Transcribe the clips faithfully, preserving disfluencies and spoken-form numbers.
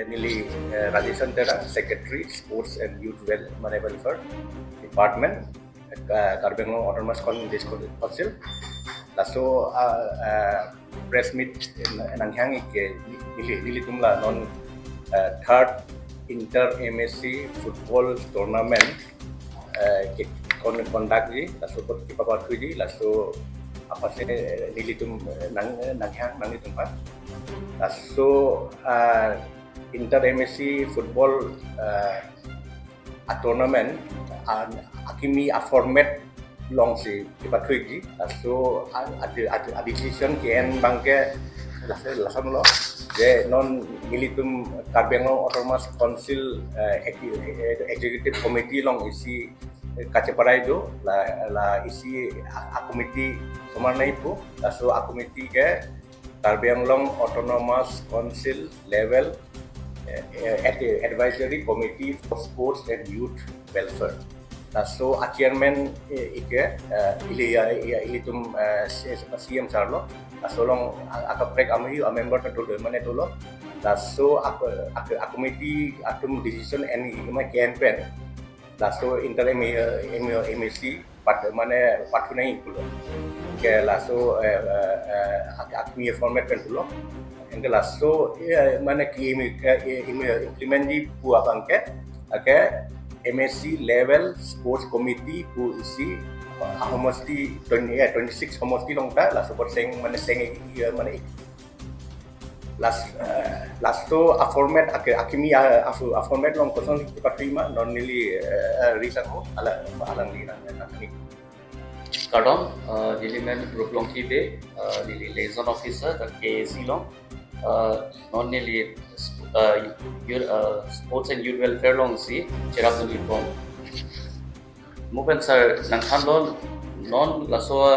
Neli eh, Rajesh Terang, Secretary, Sports and Youth Well, mane Welfare Department, eh, Karbi Anglong Autonomous Con-, District Council. Laso ah, ah, press meet nang-, nanghang ik ke neli, nelitum la non eh, third Inter M A C Football Tournament eh, ke con-, conduct ji, laso apot kepapathuji, laso apotsi eh, nelitum eh, nang, eh, nanghang nanglitum aphan. Laso ah, Inter M A C Football eh, a tournament ah, akimi a format alongsi kepathuji. Laso ah, adi, adi, adi decision ke-en abangke laso, lason lo. Je non nelitum Karbi Anglong Autonomous Council eh, Ex-, eh, Executive Committee along isi eh, kacheparai do, la, la isi a, a committee osomar nangji pu, laso a committee ke Karbi Anglong Autonomous Council level eh, eh, Ad-, Advisory Committee for Sports and Youth Welfare. Laso a chairman eh, ik ke eh, ili, ya, ya, ilitum eh, C-, C M sir lo. Laso along a, akaprek amei a member ta dolo, mane dolo. Laso a, a, a committee atum decision en ik ma ke-en pen. Laso Inter M A, M A, M A C pat, mane pathu nangji pulo. Ke laso eh, eh, eh, ak-, akimi format pen pulo. Anke laso eh, mane ke imi, eh, imi implement ji pu abangke, ake M A C level sports committee pu isi ah, homosti twenty, eh, twenty-six homosti along ta, laso apot seng, mane seng eh, mane las, eh, laso a format ake, akimi a, a, a format along koson si pathu ma, non neli eh, eh, risang ho, ala, alangli nang, nang, nang. Kardom, eh, neli men Ruplongki Bey, eh, neli liaison officer, the K A C along. Eh, non neli sp-, eh, youth, eh, Sports and Youth Welfare alongsi cherapdun ikbom. Mo pen sir nangthanlo, non laso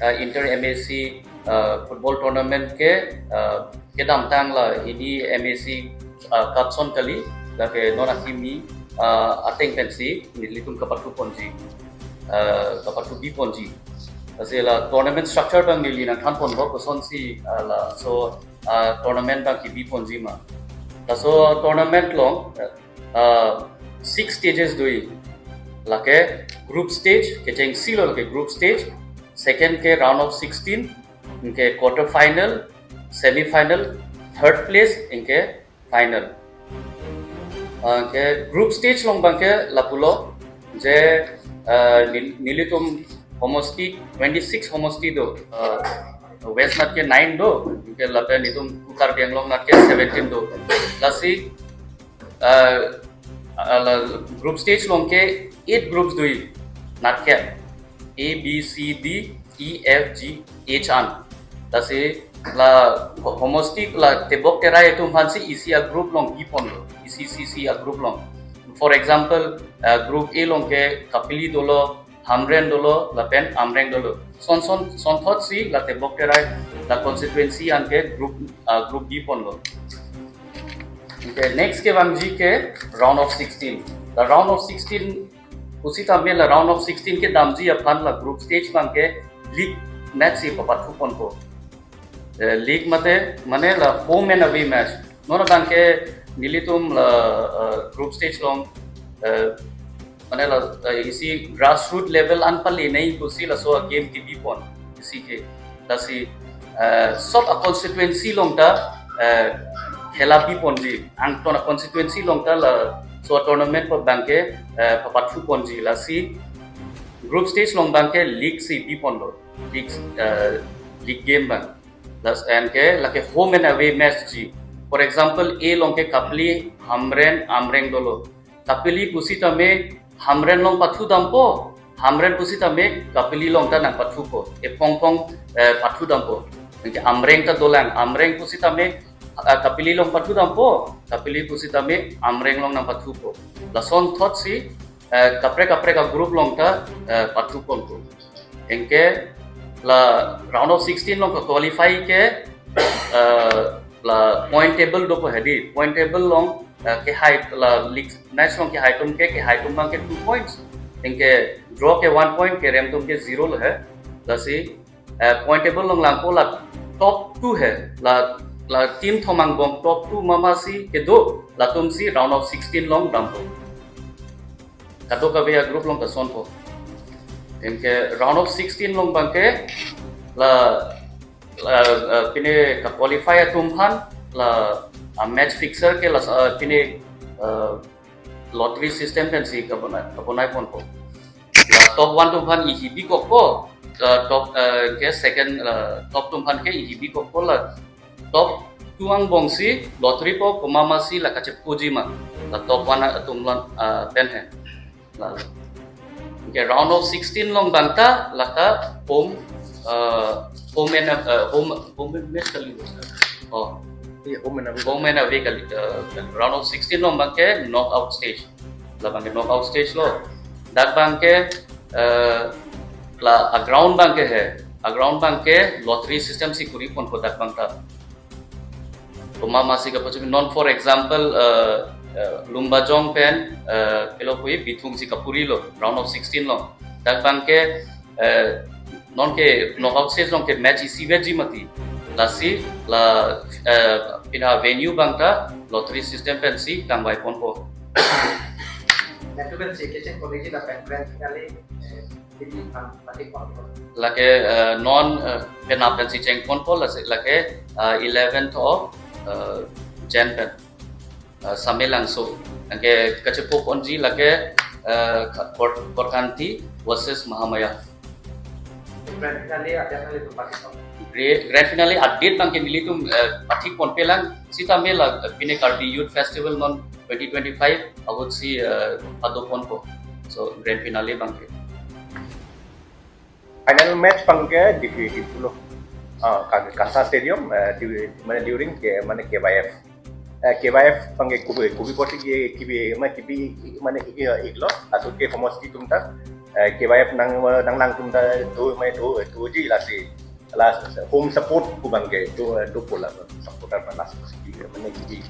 eh, Inter M A C eh, football tournament ke eh, kedamtang la hini M A C eh, cup ason kali, lake non akimi eh, ateng pensi nelitum kapathu ponji, eh, kapathu bi ponji. Lasi la tournament structure abang neli nangthan ponpo, kosonsi eh, laso eh, tournament abang kebi ponji ma. Laso tournament along eh, six stages do ik. Lake group stage, kechengsi lo lake group stage. Second ke round of sixteen, anke quarter final, semi final, third place, anke final. Anke group stage along abangke lapulo, je eh, nel-, nelitum homosti, twenty-six homosti do. Eh, West anat ke nine do, anke lapen itum Karbi Anglong anat ke seventeen do. Lasi eh, ala group stage along ke eight groups do ik, anat ke A, B, C, D, E, F, G, H an. Lasi la ho-, homosti la tebok terai atum aphansi isi a group along bi ponlo, isi isi isi a group along. For example eh, group A along ke Kapili dolo, Hamren dolo, lapen Amreng dolo. Son son, sonthotsi la tebok terai, la constituency anke group eh, group bi ponlo. Okay, next kevangji ke round of sixteen. The round of sixteen pusitame la round of sixteen kedamji aphan la group stage abangke league match si papathu ponpo. Eh, league mate, mane la home and away match. Non abangke nelitum la eh, group stage along eh, mane la eh, isi grassroot level an pali nai pusi laso game kebi pon isi ke. Lasi eh, sob a constituency along ta eh, khela bi ponji, angton a constituency along ta laso tournament abangke eh, papathu ponji. Lasi group stage along abangke league si bi ponlo, league eh, league game abang. Lasi anke lake home and away match ji. For example, A along ke Kapili, Hamren, Amreng dolo. Kapili pusitame Hamren along pathu dampo, Hamren pusitame Kapili along ta nangpathupo. Ephong phong eh, pathu dampo. Anke Amreng ta dolang, Amreng pusitame eh, Kapili along pathu dampo, Kapili pusitame Amreng along nangpathupo. Lasonthotsi eh, kaprek kaprek a group along ta eh, pathu ponpo. Anke la round of sixteen along ke qualify ke eh, la point table dopo hedi. Point table along eh, kehai la league match along kehai atum ke, kehai atum abangke two points. Anke draw ke one point, kerem atum ke zero lo he. Lasi eh, point table along langpo la top two he. La la team thom angbong top two ma masi kedo, latum si round of sixteen along dampo. Kadokave a-group along kasonpo. Anke round of sixteen along abangke la, la, uh, pine ka-qualify atum aphan la, uh, match fixer ke la, uh, pine, uh, lottery system pensi kabonai, kabonai ponpo. La top one atum aphan ihi bikokpo, uh, top, uh, ke second, uh, top atum aphan ke ihi bikokpo, la top two angbong si lottery po, komat masi la kachepuji ma, la top one atum along, uh, pen he. La, anke round of sixteen along abangta la ka home, uh, home and, uh, home, home and match kali. Oh, Iya, home and away. Home and away kali, uh, kali. Round of sixteen along abangke knockout stage. La abangke knockout stage lo. Dak abangke, uh, la a-ground abangke he. A-ground abangke lottery system si kuri ponpo dak abangta. Komat masi kapachumi non, for example, uh, uh, Lumbajong pen, uh, pilo pui Bithung si kapuri lo, round of sixteen along. Dak abangke, uh, non ke knockout stage along ke match isi veji mati. Lasi la, uh, pina venue abangta lottery system pensi tangvai ponpo. Latum pensi kecheng college la pen grand finale, eh, pini aphan patik ponpo. Lake, uh, non, uh, penap pensi cheng ponpo, lasi lake, uh, eleventh of, uh, Jan pen, uh, Samelangso. Anke kachepo ponji lake, uh, Kor-, Korkanthi versus Mahamaya. Grand finale adia latum patik ponpo. Gra-, grand finale a-date abangke nelitum, uh, patik ponpelang, sitame la, uh, pine Karbi Youth Festival non twenty twenty-five ahut si, uh, pado ponpo. So grand finale abangke. Final match abangke di, di Diphu lo. Ah, Kan-, Kansa Stadium, eh, di, mane during ke, mane K Y F. Eh, K Y F abangke kubi, kubi poti ke, kibi, mane kibi, mane, iya, iklo, laso ke homosti atum ta, eh, K Y F nang, nanglang atum ta, do, mane do, doji lasi. La home support pu abangke do, dopo la supporter abang laso si, mane kibi.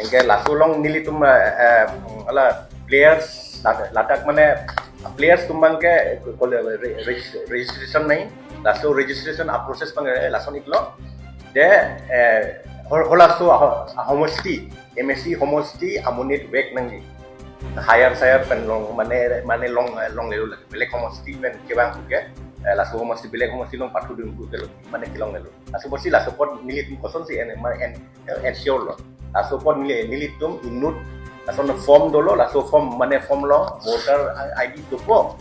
Anke laso along nelitum, eh, eh, ala players, ladak, ladak mane players atum abangke kole re-, re-, registration nai, laso registration a-process abangke lason iklo. De, eh, hol-, holaso a-, a-homosti, M A C homosti amonit vek nangji. Higher, higher pen long, mane, mane long, longlelo lake. Belek homosti pen kevang puke, eh, laso homosti belek homosti along pathu dun puke lo, mane kelonglelo. Laso apotsi laso apot nelitum kosonsi en, mane en, ensure lo. Laso apot neli, nelitum inut, laso form dolo, laso form, mane form along voter I D dopo.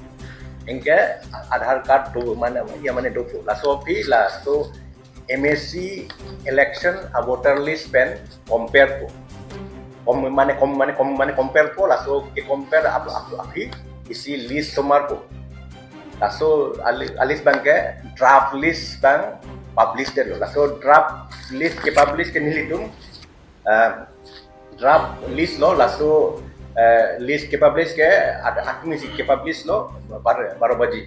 Anke Aadhaar card do, mane, iya, mane dopo. Laso aphi laso M A C election a-voter list pen compare po. Kom-, mane kom-, mane kom-, mane compare po, laso ke-compare ap-, ap-, aphi isi list somarpo. Laso ali-, a-list abangke draft list abang publish detlo. Laso draft list ke-publish ke nelitum, eh, draft list lo, laso, eh, list ke-publish ke ad-, admi si ke-publish lo bar-, baro baji.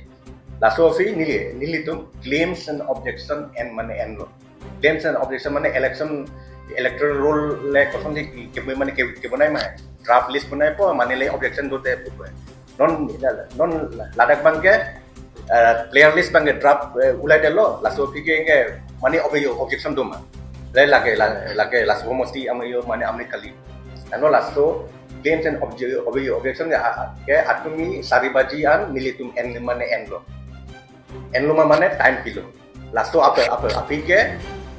Laso aphi neli, nelitum claims and objection en, mane enlo. Claims and objection mane election, electoral roll le kosonsi ke, ke, mane ke, kebonai ma, draft list bonaipo, mane le objection dote pupo. Non, non ladak abangke, eh, player list abangke draft, eh, ulai detlo, laso aphi ke, ke mane obje-, objection do ma. Le lake, la-, lake laso homosti amyo mane amri kali. Ano laso claims and obje-, obje-, objection ke, a-, ke admi sari baji an nelitum en, mane enlo. Enlo ma mane time pilo. Laso aphi, aphi, aphi ke,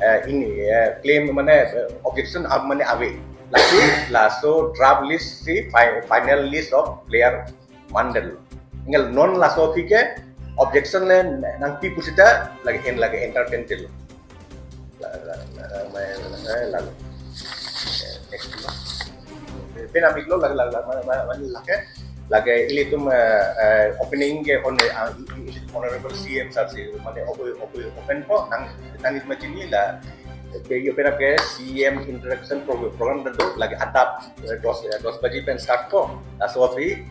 eh, ini, eh, claim mane, eh, objection ap mane ave. Laso, laso draft list si fi-, final list of player mandal. Anke non laso aphi ke objection le nangpi pusita lake en, lake entertain detlo. La, la, la, la, la, la, la. Eh, next. Penap iklo lake, lake, lake, lake, lake ilitum, eh, eh, opening ke on, ah, i-, i-, Honorable C M sir si, mane open, open, open po nang, nang it machini la, ke yo penap ke C M interaction program, program do, lake adap, eh, dos, eh, dos baji pen start po. Laso aphi,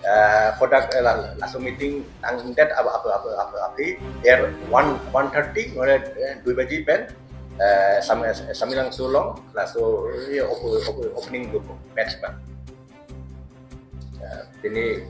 eh, kodak, eh, la-, laso meeting tangdet apa, apa, apa, apa, aphi, er one, one thirty, mane, eh, dui baji pen, eh, Sam-, Samelangso along, laso, eh, op-, op-, opening dopo, match abang. Eh, pini